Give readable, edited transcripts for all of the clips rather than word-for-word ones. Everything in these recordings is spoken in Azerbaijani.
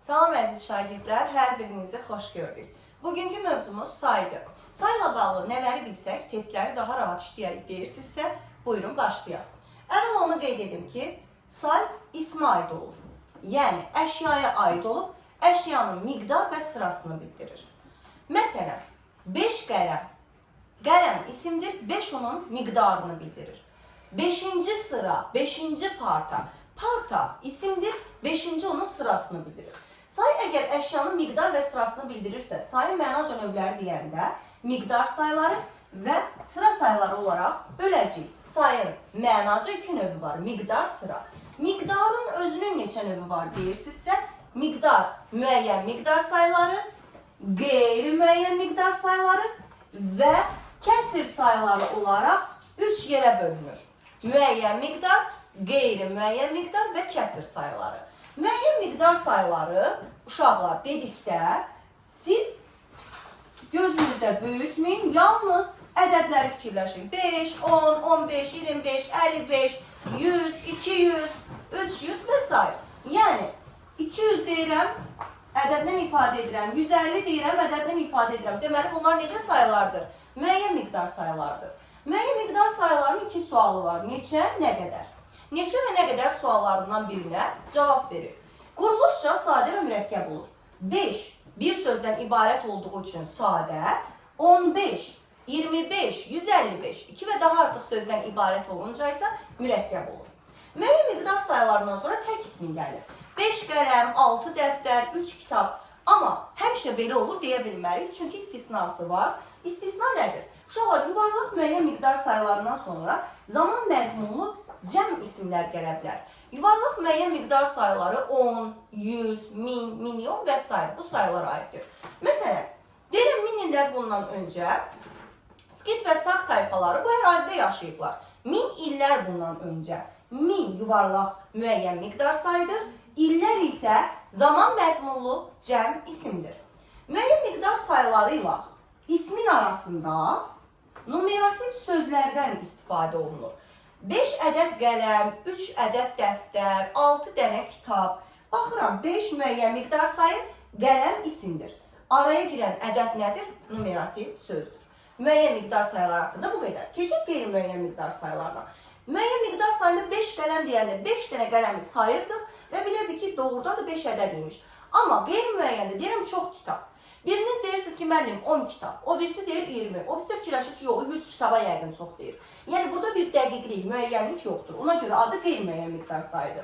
Salam əziz şagirdlər, hər birinizi xoş gördük. Bugünkü mövzumuz saydır. Sayla bağlı nələri bilsək, testləri daha rahat işləyərik deyirsinizsə, buyurun başlayaq. Əvvəl onu qeyd edim ki, say ismə aid olur. Yəni əşyaya aid olub, əşyanın miqdar və sırasını bildirir. Məsələn, 5 qələm. Qələm isimdir, 5 onun miqdarını bildirir. 5-ci sıra, 5-ci parta. Parta isimdir, 5-ci onun sırasını bildirir. Say əgər əşyanın miqdar və sırasını bildirirsə, sayın mənaca növləri deyəndə miqdar sayları və sıra sayları olaraq böləcəyik. Sayın mənaca iki növü var, miqdar, sıra. Miqdarın özünün neçə növü var deyirsinizsə, miqdar müəyyən miqdar sayları, qeyri-müəyyən miqdar sayları və kəsir sayları olaraq 3 yerə bölünür. Müəyyən miqdar, qeyri-müəyyən miqdar və kəsir sayları. Müəyyən miqdar sayları uşaqlar dedikdə siz gözünüzdə böyütməyin, yalnız ədədləri fikirləşin. 5, 10, 15, 25, 55, 100, 200, 300 və s. Yəni 200 deyirəm, ədədlə ifadə edirəm. 150 deyirəm, ədədlə ifadə edirəm. Deməli bunlar necə sayılardır? Müəyyən miqdar sayılardır. Müəyyən miqdar sayılarının iki sualı var. Neçə, nə qədər? Neçə və nə qədər suallarından birinə cavab verir. Quruluşca sadə və mürəkkəb olur. 5 bir sözdən ibarət olduğu üçün sadə, 15, 25, 155, 2 və daha artıq sözdən ibarət olunca isə mürəkkəb olur. Müəyyən miqdar sayılarından sonra tək isim gəlir. 5 qələm, 6 dəftər, 3 kitab. Amma həmişə belə olur deyə bilmərik, çünki istisnası var. İstisna nədir? Uşaqlar, yuvarlaq müəyyən miqdar sayılarından sonra zaman məzmunlu cəm isimlər gələ bilər. Yuvarlaq müəyyən miqdar sayıları 10, 100, 1000, milyon və s. bu sayılara aiddir. Məsələn, deyirəm 1000 illər bundan öncə Skit və Sak tayfaları bu ərazidə yaşayıblar. 1000 illər bundan öncə 1000 yuvarlaq müəyyən miqdar sayıdır. İllər isə zaman məzmunlu cəm isimdir. Müəyyən miqdar sayıları ilə ismin arasında numerativ sözlərdən istifadə olunur. 5 ədəd qələm, 3 ədəd dəftər, 6 dənə kitab. Baxıram, 5 müəyyən miqdar sayı, qələm isimdir. Araya girən ədəd nədir? Numerativ sözdür. Müəyyən miqdar sayıları haqqında bu qədər. Keçək qeyri-müəyyən miqdar sayılarına. Müəyyən miqdar sayında 5 qələm deyəndə 5 dənə qələmi sayırdıq və bilirdik ki, doğrudan da 5 ədəd imiş. Amma qeyri-müəyyəndə deyirəm çox kitab. Biriniz deyirsiniz ki, müəllim 10 kitab. O birisi deyir 20. O birisi də fikirləşir ki, yox, 100 kitaba yəqin çox deyir. Yəni burada bir dəqiqlik, müəyyənlik yoxdur. Ona görə adı qeyri-müəyyən miqdar sayıdır.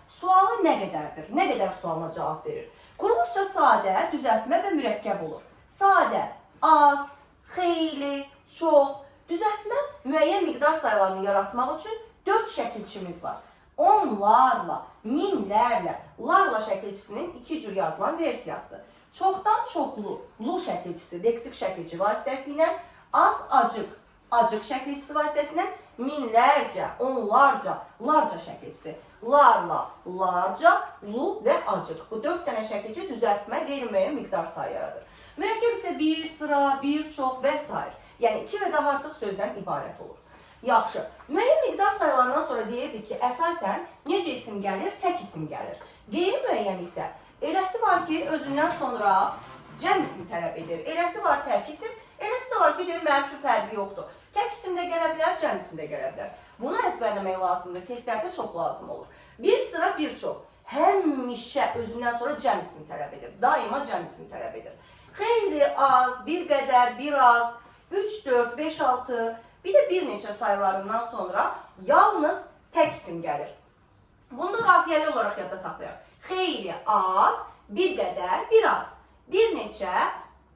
Sualı nə qədərdir? Nə qədər sualına cavab verir? Quruluşca sadə, düzəltmə və mürəkkəb olur. Sadə, az, xeyli, çox. Düzəltmə müəyyən miqdar sayılarını yaratmaq üçün 4 şəkilçimiz var. Onlarla, minlərlə, larla şəkilçisinin iki cür yazılan versiyası. Çoxdan çoxlu, lu şəkilçisi, leksik şəkilçi vasitəsilə, az, acıq, acıq şəkilçisi vasitəsilə, minlərcə, onlarca, larca şəkilçisi. Larla, larca, lu və acıq. Bu 4 dənə şəkilçi düzəltmə qeyri-müəyyən miqdar sayı yaradır. Mürəkkəb isə bir sıra, bir çox və s. Yəni iki və daha artıq sözdən ibarət olur. Yaxşı. Müəyyən miqdar sayılarından sonra deyirdik ki, əsasən necə isim gəlir? Tək isim gəlir. Qeyri-müəyyən isə eləsi var ki, özündən sonra cəm isim tələb edir. Eləsi var tək isim, eləsi də var ki, deyir mənim üçün fərqi yoxdur. Tək isim də gələ bilər, cəm isim də gələ bilər. Bunu əzbərləmək lazımdır. Testlərdə çox lazım olur. Bir sıra, bir çox. Həmişə özündən sonra cəm isim tələb edir. Daima cəm isim tələb edir. Xeyli az, bir qədər, biraz, 3, 4, 5, 6, bir də bir neçə sayılarından sonra yalnız tək isim gəlir. Bunu da qafiyəli olaraq yadda saxlayaq. Xeyli az, bir qədər, biraz, bir neçə,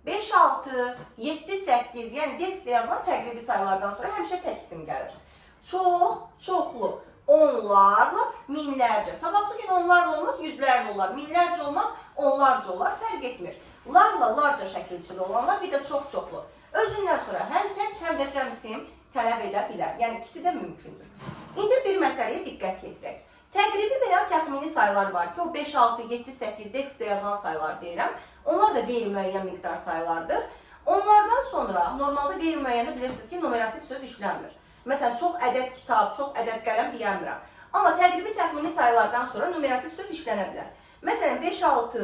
5, 6, 7, 8, yəni defislə yazılan təqribi sayılardan sonra həmişə tək isim gəlir. Çox, çoxlu, onlarla, minlərcə. Sabahsı gün onlarla olmaz, yüzlərlə olar. Minlərcə olmaz, onlarca olar, fərq etmir. Larla, larca şəkilçili olanlar, bir də çox, çoxlu. Özündən sonra həm tək, həm də cəm isim tələb edə bilər. Yəni ikisi də mümkündür. İndi bir məsələyə diqqət yetirək. Təqribi və ya təxmini sayılar var ki, o 5, 6, 7, 8 defislə yazılan sayılar deyirəm. Onlar da qeyri-müəyyən miqdar sayılardır. Onlardan sonra normalda qeyri-müəyyəndə bilirsiniz ki, numerativ söz işlənmir. Məsələn, çox ədəd kitab, çox ədəd qələm deyəmirəm. Amma təqribi təxmini sayılardan sonra numerativ söz işlənə bilər. Məsələn, 5-6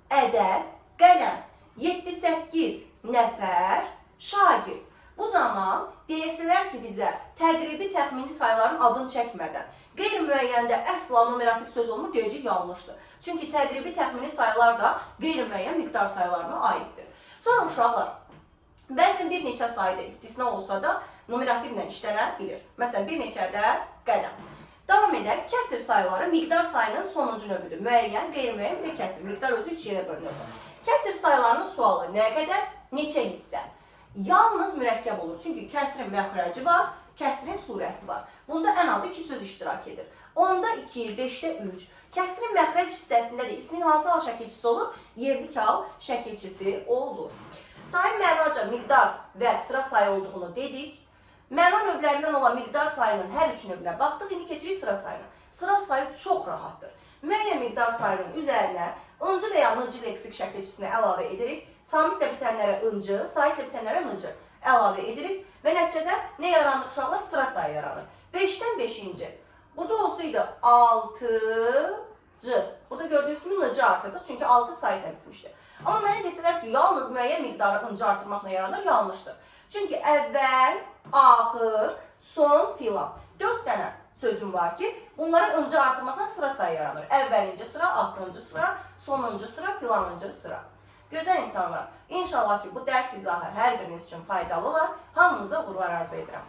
ədəd qələm, 7-8 nəfər şagird. Bu zaman deyəsələr ki, bizə təqribi təxmini sayların adını çəkmədən, qeyri-müəyyəndə əsla numerativ söz olmur, deyəcək yanlışdır. Çünki təqribi təxmini saylar da qeyri-müəyyən miqdar saylarına aiddir. Sonra uşaqlar, bəzən bir neçə sayda istisna olsa da numerativlə işlənə bilir. Məsələn, bir neçə ədəd qələm. Davam edək. Kəsir sayları miqdar sayının sonuncu növüdür. Müəyyən, qeyri-müəyyən, bir də kəsir. Miqdar özü üç yerə bölünür. Kəsir saylarının sualı nə qədər, neçə hissə? Yalnız mürəkkəb olur. Çünki kəsirin məxrəci var, kəsirin surəti var. Bunda ən azı 2 söz iştirak edir. 10-da 2, 5-də 3. Kəsirin məxrəc hissəsində də ismin hansı hal şəkilçisi olur? Yerlik hal şəkilçisi olur. Sayın mənaca miqdar və sıra sayı olduğunu dedik. Məna növlərindən olan miqdar sayının hər üç növünə baxdıq. İndi keçirik sıra sayına. Sıra sayı çox rahatdır. Müəyyən miqdar sayının üzərinə ıncı və ya nıcı leksik şəkilçisini əlavə edirik. Samitlə bitənlərə ıncı, saitlə bitənlərə nıcı əlavə edirik və nəticədə nə yaranır uşaqlar? Sıra sayı yaranır. 5-dən 5-ci. Burada olsaydı 6-cı. Burada gördüyünüz kimi nıcı artırdıq. Çünki 6 sayla bitmişdi. Amma mənə desələr ki, yalnız müəyyən miqdarı ıncı artırmaqla yaranır, yanlışdır. Çünki əvvəl, axır, son, filan. 4 dənə sözüm var ki, bunların ıncı artırmaqla sıra sayı yaranır. Əvvəlinci sıra, axırıncı sıra, sonuncu sıra, filanıncı sıra. Gözəl insanlar, inşallah ki, bu dərs izahı hər biriniz üçün faydalı olar. Hamınıza uğurlar arzu edirəm.